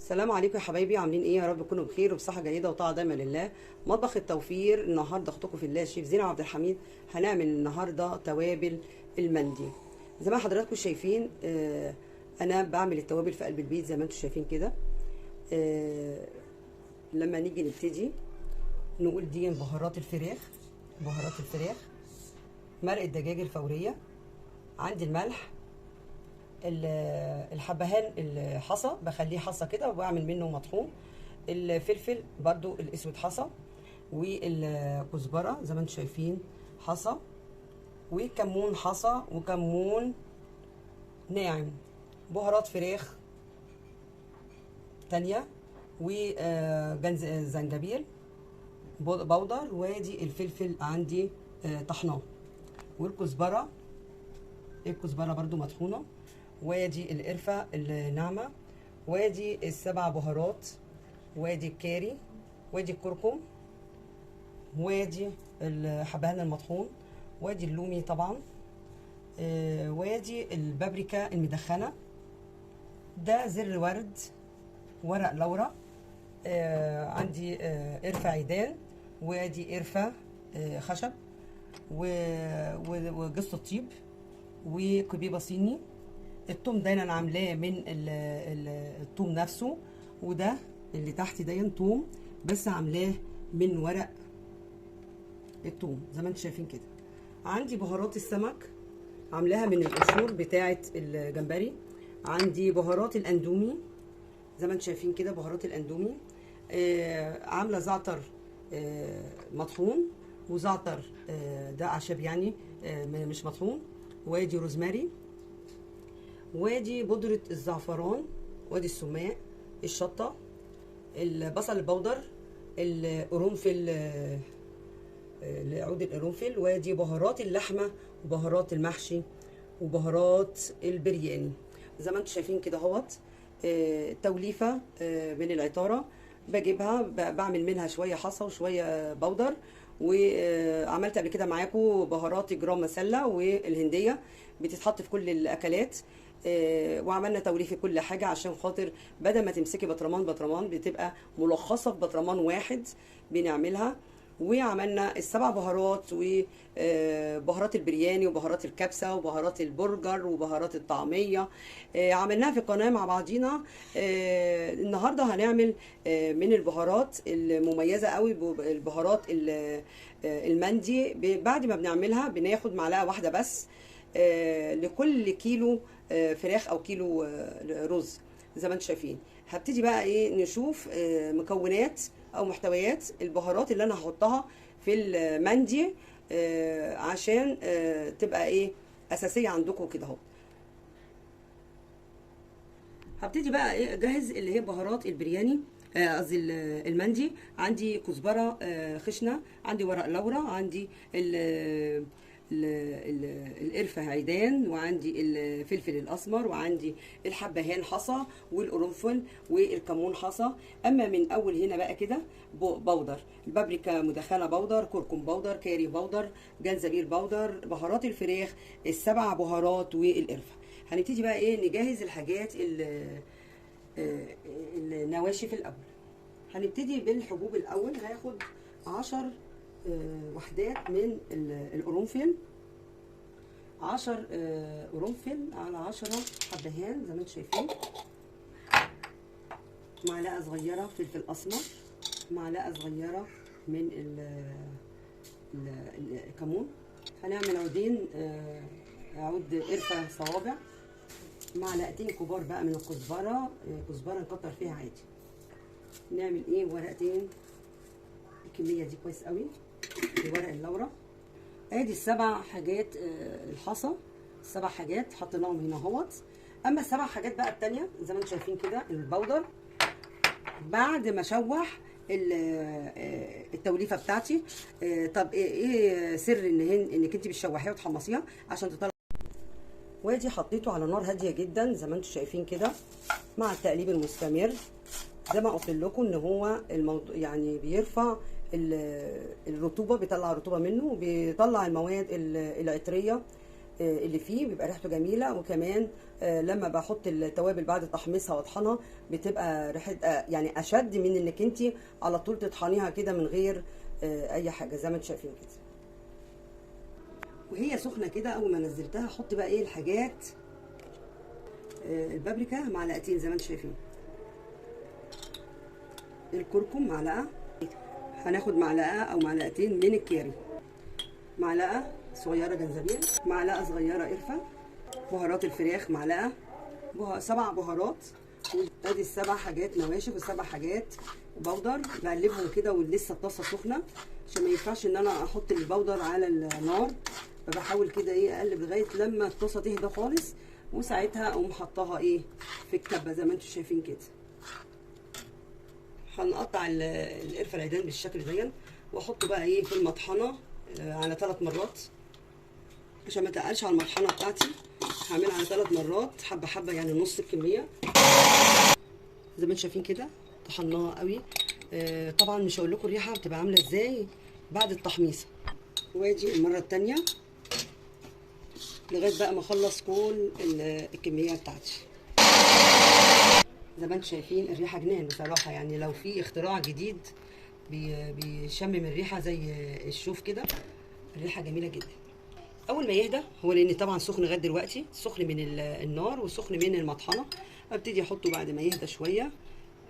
السلام عليكم يا حبايبي، عاملين ايه؟ يا رب تكونوا بخير وبصحه جيدة وطاعة دايما لله. مطبخ التوفير النهارده اختكم في الله الشيف زينب عبد الحميد. هنعمل النهارده توابل المندي. زي ما حضراتكم شايفين انا بعمل التوابل في قلب البيت زي ما انتم شايفين كده. لما نيجي نبتدي نقول دي بهارات الفراخ، بهارات الفراخ، مرق الدجاج الفورية، عندي الملح، الحبهان الحصى بخليه حصى كده وبعمل منه مطحون، الفلفل برضو الاسود حصى، والكزبره زي ما انتم شايفين حصى، وكمون حصى وكمون ناعم، بهارات فراخ تانية، وزنجبيل بودر، وادي الفلفل عندي طحناه، والكزبره الكزبره برضو مطحونه، وادي القرفه الناعمة، وادي السبع بهارات، وادي الكاري، وادي الكركم، وادي الحبهان المطحون، وادي اللومي طبعا، وادي البابريكا المدخنه، ده زر ورد، ورق لورا، عندي قرفه عيدان، وادي قرفه خشب، وجوز الطيب، وكبيبه صيني. التوم ده انا عاملاه من التوم نفسه، وده اللي تحت ده توم بس عاملاه من ورق التوم زي ما انتم شايفين كده. عندي بهارات السمك عاملاها من القشور بتاعه الجمبري، عندي بهارات الاندومي زي ما انتم شايفين كده، بهارات الاندومي، عامله زعتر مطحون، وزعتر ده اعشاب يعني مش مطحون، وادي روزماري، وادي بودرة الزعفران، وادي السماق، الشطة، البصل البودر، القرنفل، عود القرنفل، وادي بهارات اللحمة وبهارات المحشي وبهارات البرياني زي ما انتم شايفين كده اهوت. توليفة من العطارة بجيبها، بعمل منها شوية حصى وشوية بودر، وعملت قبل كده معاكم بهارات جرام مسلة والهندية بتتحط في كل الأكلات، وعملنا توليفة كل حاجة عشان خاطر بدل ما تمسكي بطرمان بطرمان بتبقى ملخصة في بطرمان واحد بنعملها. وعملنا السبع بهارات، وبهارات البرياني، وبهارات الكبسة، وبهارات البرجر، وبهارات الطعمية، عملناها في القناة مع بعضينا. النهاردة هنعمل من البهارات المميزة قوي، البهارات المندي. بعد ما بنعملها بناخد معلقة واحدة بس لكل كيلو فراخ او كيلو رز زي ما انتم شايفين. هبتدي بقى ايه، نشوف مكونات او محتويات البهارات اللي انا هحطها في المندي عشان تبقى ايه اساسية عندكم كده اهو. هبتدي بقى ايه اجهز اللي هي بهارات البرياني، قصدي المندي. عندي كزبره خشنه، عندي ورق لورا، عندي القرفه عيدان، وعندي الفلفل الاسمر، وعندي الحبهان حصى، والقرنفل، والكمون حصى. اما من اول هنا بقى كده بودر، البابريكا مدخنه بودر، كركم بودر، كاري بودر، جنزبيل بودر، بهارات الفراخ، السبع بهارات، والقرفه. هنبتدي بقى ايه نجهز الحاجات النواشف الاول. هنبتدي بالحبوب الاول. هاخد 10 وحدات من القرنفل، 10 قرنفل على 10 حبهان زي ما انتم شايفين، معلقه صغيرة فلفل اسمر، معلقه صغيرة من الكمون. هنعمل عودين عود قرفه صوابع، معلقتين كبار بقى من الكزبره، كزبره نكتر فيها عادي. نعمل ايه ورقتين، الكمية دي كويس قوي، ورق اللورا. ادي السبع حاجات الحصى، السبع حاجات حطيناهم هنا اهوت. اما السبع حاجات بقى التانية زي ما انتم شايفين كده، البودر بعد ما اشوح التوليفه بتاعتي. طب ايه سر ان انك انت بتشوحيها وتحمصيها عشان تطلع؟ وادي حطيته على نار هادية جدا زي ما انتم شايفين كده مع التقليب المستمر. زي ما قلت لكم ان هو الموضوع يعني بيرفع الرطوبة، بيطلع الرطوبة منه، وبيطلع المواد العطريه اللي فيه، بيبقى ريحته جميلة. وكمان لما بحط التوابل بعد تحميصها واطحنها بتبقى ريحتها يعني اشد من انك انت على طول تطحنيها كده من غير اي حاجة، زي ما انتم شايفين كده. وهي سخنة كده اول ما نزلتها احط بقى ايه الحاجات، البابريكا معلقتين زي ما انتم شايفين، الكركم معلقه، هناخد معلقه او معلقتين من الكاري، معلقه صغيرة جنزبيل، معلقه صغيرة قرفه، بهارات الفراخ معلقه، 7 بهارات. ادي ال7 حاجات نواشف وال7 حاجات بودر. بقلبهم كده ولسه الطاسه سخنة عشان ما ينفعش ان انا احط البودر على النار، فبحاول كده ايه اقلب لغاية لما الطاسه تهدى خالص، وساعتها اقوم حطاها ايه في الكبه زي ما انتم شايفين كده. هنقطع القرفه العيدان بالشكل ده واحطه بقى ايه في المطحنه على 3 مرات عشان ما تقلش على المطحنه بتاعتي. هعملها على 3 مرات حبه حبه، يعني نص الكمية زي ما انتم شايفين كده. طحناها قوي. طبعا مش هقول لكم الريحة بتبقى عامله ازاي بعد التحميصه. وادي المرة الثانية لغاية بقى ما اخلص كل الكمية بتاعتي. زي ما انتم شايفين الريحة جنان بصراحة، يعني لو في اختراع جديد بيشمم الريحة زي الشوف كده، الريحة جميلة جدا. اول ما يهدى هو، لان طبعا سخن لغاية دلوقتي، سخن من النار وسخن من المطحنه، ابتدي احطه بعد ما يهدى شوية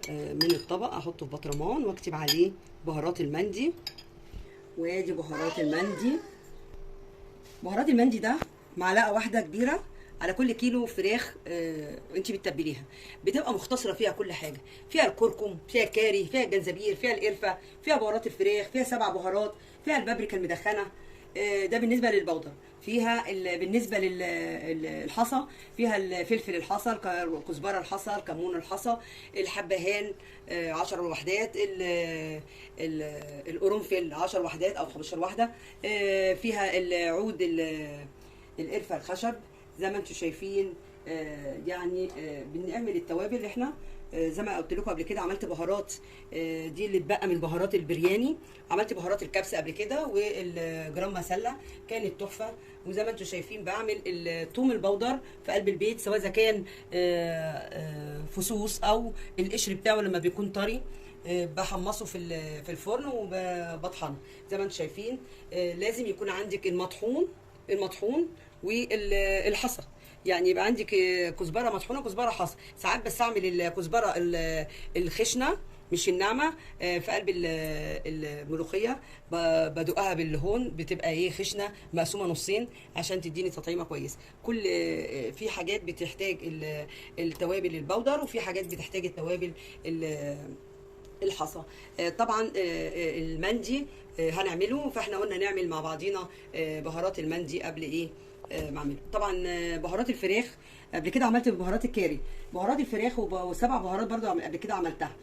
من الطبق، احطه في بطرمان واكتب عليه بهارات المندي. وادي بهارات المندي. بهارات المندي ده معلقه واحدة كبيرة على كل كيلو فراخ انت بتتبليها، بتبقى مختصره فيها كل حاجة، فيها الكركم، فيها الكاري، فيها الجنزبيل، فيها القرفه، فيها بهارات الفراخ، فيها 7 بهارات، فيها البابريكا المدخنه. ده بالنسبة للبودر. فيها بالنسبة للحصى فيها الفلفل الحصى، الكزبره الحصى، الكمون الحصى، الحبهان 10 وحدات، القرنفل 10 وحدات او 15 وحده، فيها العود القرفه الخشب زي ما انتم شايفين. يعني بنعمل التوابل احنا زي ما قلت لكم قبل كده. عملت بهارات دي اللي اتبقى من بهارات البرياني، عملت بهارات الكبسه قبل كده والجرام مسله كانت تحفة. وزي ما انتم شايفين بعمل الثوم البودر في قلب البيت، سواء اذا كان فصوص او القشر بتاعه لما بيكون طري بحمصه في الفرن وبطحنه زي ما انتم شايفين. لازم يكون عندك المطحون والحصى، يعني يبقى عندك كزبره مطحونه كزبره حصى. ساعات بس اعمل الكزبره الخشنة مش الناعمة في قلب الملوخية، بدقها بالهون، بتبقى ايه خشنه مقسومة نصين عشان تديني تطعيمه كويس. كل في حاجات بتحتاج التوابل البودر، وفي حاجات بتحتاج التوابل الحصى. طبعا المندي هنعمله، فاحنا قلنا نعمل مع بعضينا بهارات المندي قبل ايه ما اعمله. طبعا بهارات الفراخ قبل كده عملت بهارات الكاري، بهارات الفراخ و7 بهارات برضو قبل كده عملتها.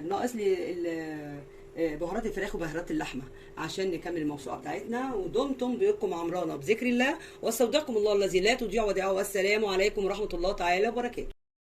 ناقص لي بهارات الفراخ وبهارات اللحمة عشان نكمل الموسوعة بتاعتنا. ودمتم بيوتكم عمرانه بذكر الله، واستودعكم الله الذي لا تضيع وديعة، والسلام عليكم ورحمة الله تعالى وبركاته.